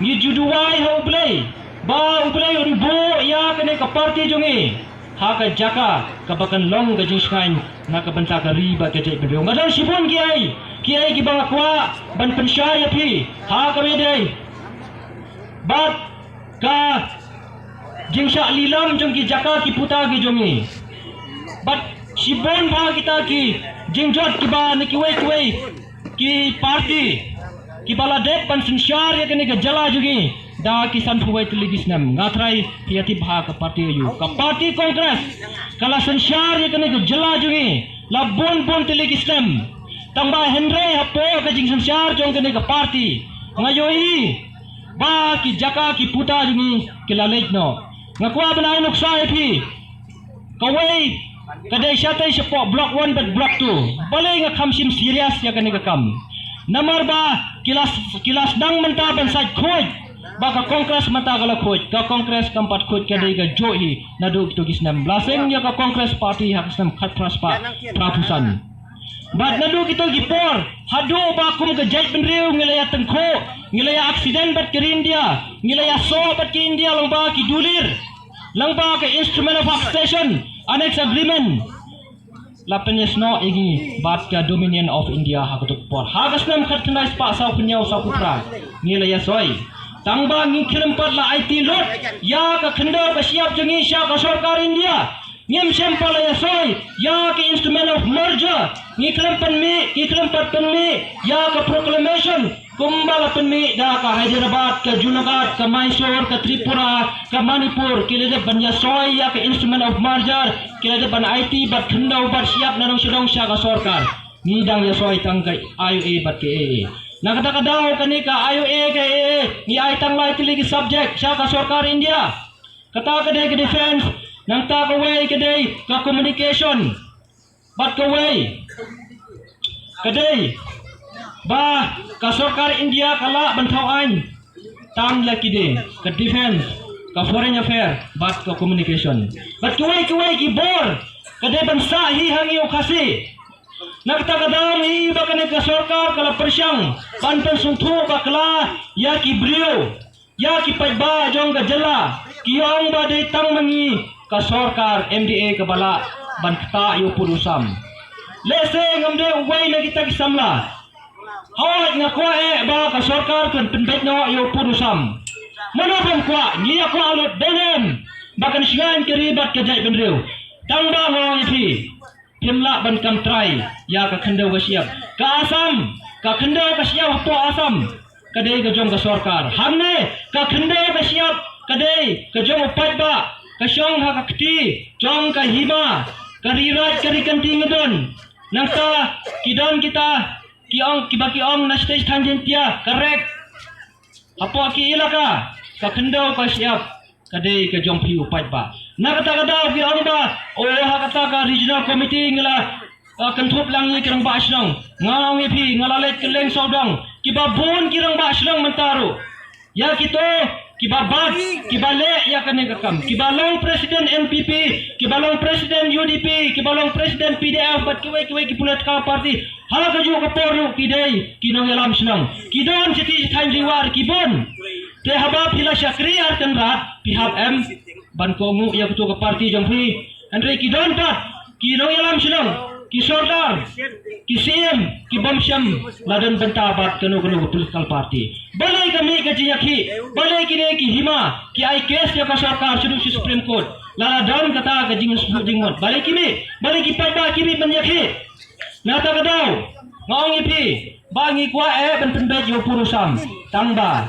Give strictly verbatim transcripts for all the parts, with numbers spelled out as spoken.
Ngi ju duwai ha U Blei ba U Blei un buh ïa kane ka party jong ngi ha ka jaka kaba kan long ka jingshngaiñ na ka bynta ka ri bad ka jaitbynriew. Nga don shibun kiei kiei kiba nga kwah ban pynshai ïa phi ha kaba ïadei bad ka jingshah lilam jong ki jaka ki puta ki jong ngi. Bad shibun bha kita ki jingjot kiba na kiwei kiwei ki party kiba la dep ban synshar ïa kane ka jylla jong ngi da ki sanphew wei tylli ki snem. Nga trai phi ïatip bha ka party aïu. Ka party Congress ka la synshar ïa kane ka jylla jong ngi la bun bun tylli ki snem. Tang ba hynrei hapoh ka jingsynshar jong kane ka party nga ïohi ba ki jaka ki puta jong ngi ki la leit noh. Nga kwah ban ai nuksa ïa phi. Kawei ka dei shatei shapoh block one bad block two. Balei nga kham shim serious ïa kane ka kam? Namar ba ki la, ki la sdang mynta ban sait khuid ba ka Congress mynta ka la khuid. Ka Congress kam pat khuid, ka dei ka juh hi naduh kito ki snem. La seng ïa ka Congress party ha ka snem khatphra spah phraphew san. Bad naduh kito ki por haduh ba kum ka jaitbynriew ngi la ïa tyngkhuh, ngi la ïa accident bad ka ri India, ngi la ïa soh bad ka India lyngba ki dulir, lyngba ka Instrument of Accession, Annex Agreement. La pynïasnoh ïa ngi bad ka Dominion of India ha kato ka por. Ha ka snem khatkhyndai spah sawphew hynñiew sawphew phra ngi la ïa soi. Tang ba ngi khlem pat la aiti lut ïa ka khyndew ka shyiap jong ngi sha ka sorkar India. Ngim shym pat la ïa soi ïa ka Instrument of Merger. Ngi khlem pynmih, ngi khlem pat pynmih ïa ka proclamation kumba la pynmih da ka Hyderabad, ka Junagadh, ka Mysore, ka Tripura, ka Manipur. Ki la dep ban ïa soi ïa ka Instrument of Merger, ki la dep ban aiti bad khyndew bad shyiap na nongshong sha ka sorkar. Ngi dang ïa soi tang ka I O A bad ka A A. Na kata ka daw kane ka I O A ka A A ngi ai tang lai tylli ki subject sha ka sorkar India. Kata ka dei ka defense, nangta kawei ka dei ka communication. Bad kawei ka dei ba ka sorkar India ka lah ban thaw aiñ tang ïa kine, ka defense, ka foreign affair bad ka communication. Bad kawei kawei ki bor ka dei ban sah hi ha ngi u Khasi. Na kata ka daw ngi i ba kane ka sorkar ka la pyrshang ban pynsngewthuh bakla ïa ki briew, ïa ki paidbah jong ka jylla. Ki ong ba dei tang ma ngi ka sorkar M D A kaba lah ban ktah ïa u pud u sam. Lehse ngam dei uwei na kita ki samla. Hooid, nga kwah eh ba ka sorkar kan pynbeit noh ïa u pud u sam. Mano bym kwah? Ngi ïa kwah lut, dei ne em ba kan shngaiñ ka ri bad ka jaitbynriew. Tang ba nga ong ïa phi, phim lah ban kam trai ïa ka khyndew ka shyiap. Ka Assam, ka khyndew ka shyiap hapoh Assam ka dei ka jong ka sorkar. Hangne ka khyndew ka shyiap ka dei ka jong u paidbah, ka shong ha ka kti jong ka hima, ka ri raij ka ri kynti ngi don. Nangta ki don kita ki ong, kiba ki ong na shatei shathain Jaiñtia, ka rek. Hapoh ki elaka ka khyndew ka shyiap ka dei ka jong phi u paidbah. Na kata ka daw ki ong ba, o, ha kata ka regional committee ngi la, uh, kynthup lang ïa ki rangbah shnong. Nga ong ïa phi, nga la leit kylleng sawdong, kiba bun ki rangbah shnong mynta ruh. Ïa kito kiba bat, kiba leh ïa kane ka kam, kiba long president N P P, kiba long president U D P, kiba long president P D F bad kiwei kiwei ki political party ha kajuh ka por ruh ki dei ki nongïalam shnong. Ki don shatei shathain Ri War ki bun. Te haba phi la shakri ar Kynrad, phi hap em ban kohnguh ïa kato ka party jong phi. Hynrei ki don pat ki nongïalam shnong, ki sordar, ki siem, ki bym shym la don bynta bad kano kano ka political party. Balei ka mih ka jingïakhih? Balei kine ki hima ki ai case ïa ka sorkar shaduh sha Supreme Court? Lada don kata ka jingsngewthuh jingmut, balei ki mih? Balei ki paidbah ki mih ban ïakhih? Na kata ka daw nga ong ïa phi ba ngi kwah eh ban pynbeit ïa u pud u sam. Tang ba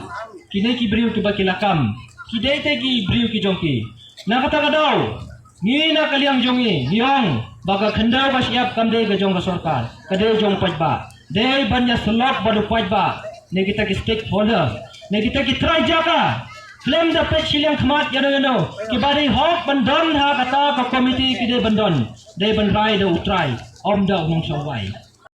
kine ki briew kiba ki la kam ki dei te ki briew ki jong ki. Na kata ka daw ngi na ka liang jong ngi ngi ong ba ka khyndew ka shyiap kam dei ka jong ka sorkar, ka dei jong u paidbah. Dei ban ïasyllok bad u paidbah, ne kita ki stakeholder, ne kita ki trai jaka. Khlem da peit shiliang khmat ïano ïano, kiba dei hok ban don ha kata ka committee ki dei ban don. Dei ban rai da u trai, ym da u nongshong wai.